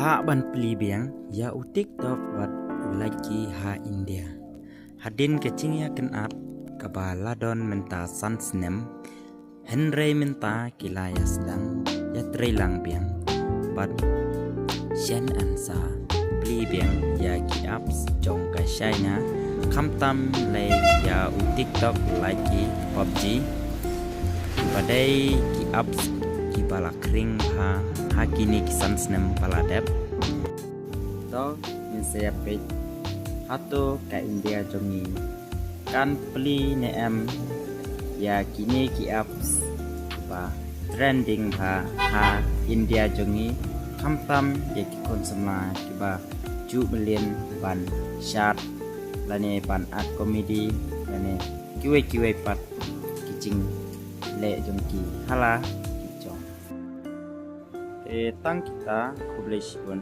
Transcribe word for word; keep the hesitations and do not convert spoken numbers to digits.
Lah ban plie biang ïa u TikTok bad u Likee ha India. Hadien ka jingïakynad kaba la don mynta san snem, hynrei mynta ki la ïa sdang ïatreilang biang bad shen an sa plie biang ïa ki apps jong ka China, khamtam lei ïa u TikTok, Likee, PUBG. Ba dei ki apps kiba la khring ha, ha kine ki san snem ba la dep. To ngin sa ïa peit hato ka India jong ngi kan plie ne em ïa kine ki apps ba trending ha, ha India jong ngi, khamtam ïa ki khun samla kiba ju mlien ban shad lane ban act comedy lane kiwei kiwei pat ki jingleh jong ki ha la ki jong. Te tang kita, khublei shibun.